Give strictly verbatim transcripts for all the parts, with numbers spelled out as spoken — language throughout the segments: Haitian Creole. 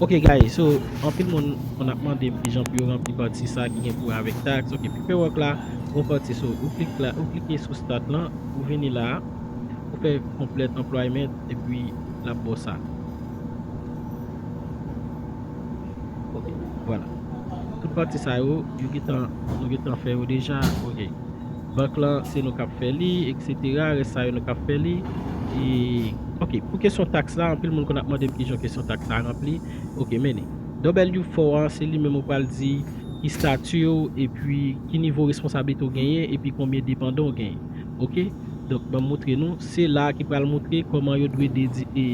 Ok, guys, so, anpil moun konn ap mande m kijan pou yo ranpli pati sa ki gen pou wè avèk tax. Ok, Paperwork la, gon pati, so, ou klik la, ou klike sou Start lan, ou vini la, ou fè Complete Employment, epi l ap ba w sa. Ok, vwala. Tout pati sa yo, yo gentan, nou gentan fè yo deja. Ok. Bank lan, se nou k ap fè li, etsetera. Rès sa yo, nou k ap fè li. E, ok, pou kesyon tax la, anpil moun konn ap mande m kijan kesyon tax la ranpli. Ok, mennen. W four an, se li menm ou pral di ki stati w, epi ki nivo responsablite w genyen, epi konbyen depandan w genyen. Ok? Donk, ban m montre nou, se la ki pral montre kòman yo dwe dedi-, e,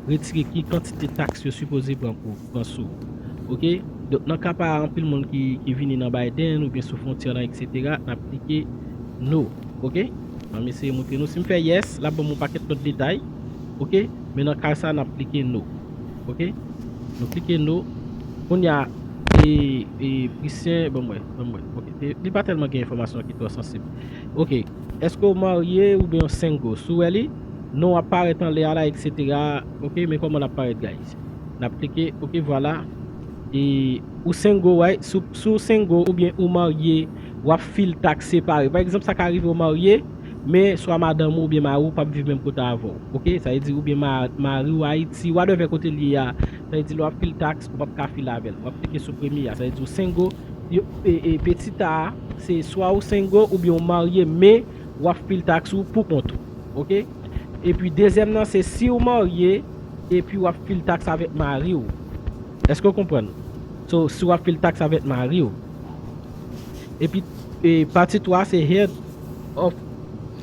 retire ki kantite tax yo sipoze pran pou, pran sou ou. Ok? Donk, nan ka pa anpil moun ki, ki vini nan Biden oubyen sou fwontyè lan, etsetera, n ap klike No. Ok? An m eseye montre nou. Si m fè yes, l ap ban m yon pakèt lòt detay. Ok? Men nan ka sa, n ap klike No. Ok? Nou klike No. Kounye a, e, e, Prisyen, ban m wè, ban m wè. Ok. E, li pa tèlman gen enfòmasyon ki twò sansib. Ok. Èske w marye oubyen w single? Si w wè li, non w ap parèt anlè a la, etsetera. Ok? Men kòman l ap parèt, guys? N ap klike, ok, vwala. E ou single, right? Si w, si w single oubyen ou marye, w ap fil tax separe. Pa egzanp, sa ka rive w marye, men swa madanm ou oubyen mari w p ap viv menm kote avè w. Ok? Sa vle di oubyen ma-, mari w Ayiti, whatever kote l ye a. Sa vle di lè w ap fil tax, ou p ap ka fil avè l. W ap klike sou premye a. Sa vle di w single. Yo, e, e, petit a, se swa ou single oubyen w marye, men w ap fil tax ou pou kont ou. Ok? Epi dezyèm nan, se si w marye, epi w ap fil tax avèk mari w. Èske w konprann? So, si w ap fil tax avèk mari w. Epi, e, pati twa, se head of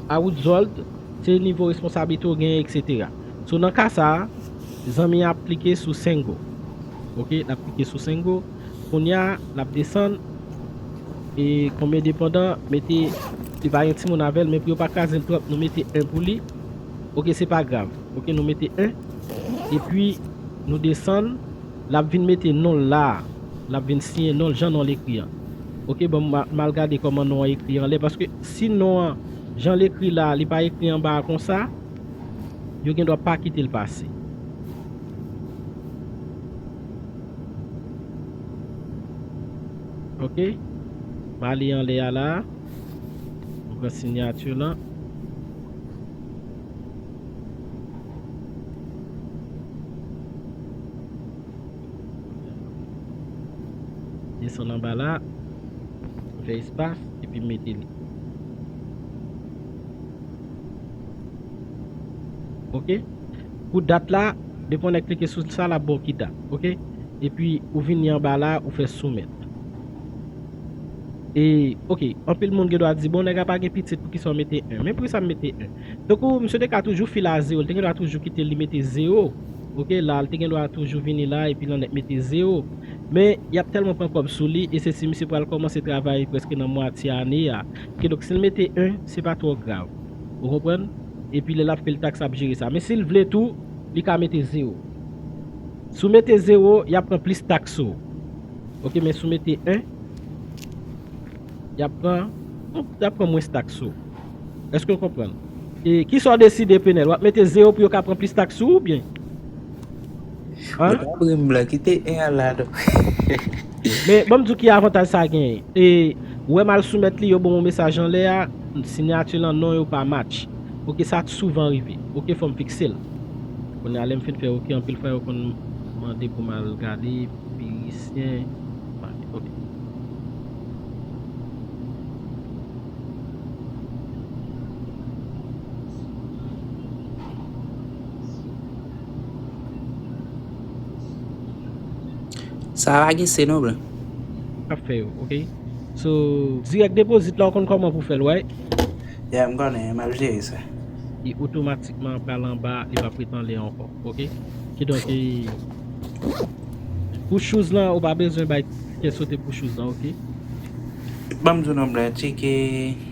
household, se nivo responsablite w genyen, etsetera. So, nan ka sa a, zanmi an ap klike sou single. Ok, l ap klike sou single. Kounye a, l ap desann. E konbyen depandan, mete, li pa gen timoun avè l, men pou yo pa kraze l twòp, nou mete en pou li. Ok, se pa grav. Ok, nou mete en. Epi, nou desann. L ap vin mete non l la a. L ap vin siyen non l, jan non l ekri an. Ok, bon, m a-, m al gade kòman non an ekri anlè, paske si non an, jan l ekri la a, li pa ekri anba a konsa, yo gen dwa pa kite l pase. Ok? M ale anlè a la. M pran siyati lan. Desann anba la. Fè espas, epi mete li. Ok? Pou dat la, depi w klike sou sa, l ap ba w ki dat. Ok? Epi, ou vini anba la, ou fè soumèt. E, ok, anpil moun gen dwa di, bon, nèg la pa gen pitit, poukisa w mete en? Men poukisa m mete en? Tankou, misye te ka toujou fil a zewo, li te gen dwa toujou kite li mete zewo. Ok, la, li te gen dwa toujou vini la, epi l annèk mete zewo. Men, y ap tèlman pran kòb sou li, e se si misye pral kòmanse travay prèske nan mwatye ane a. Kidonk, si l mete en, se pa twò grav. Ou konprann? Epi, lè l ap fil tax, l ap jere sa. Men si l vle tou, li ka mete zewo. Si w mete zewo, y ap pran plis tax sou ou. Ok, men si w mete en, y ap pran, y ap pran mwens tax sou ou. Èske w konprann? E kisa w deside, Penèl? W ap mete zewo pou yo ka pran plis tax sou ou, oubyen? Hein? Ou pa bri m blan, kite en an la, non. Men, ban m di w ki avantaj sa genyen. E, ou wè m al soumèt li, yo ban m yon mesaj anlè a, siyati lan, non yo pa match. Ok, sa souvan rive. Ok, fò m fikse l. Kounye a, lè m fin fè ok, anpil fwa yo konn mande pou m al gade. Pirisyen. Ok. Sa pa gen se non, bro. Ap fè yo, ok? So, direct deposit la, w konn kòman pou fè l, right? Yeah, m konnen, m ap jere sa. Li otomatikman pral anba, li p ap ret anlè ankò, ok? Kidonk, e, pou shoes lan, ou pa bezwen bay kè sote pou shoes lan, ok? Ban m di w non, bro, tcheke.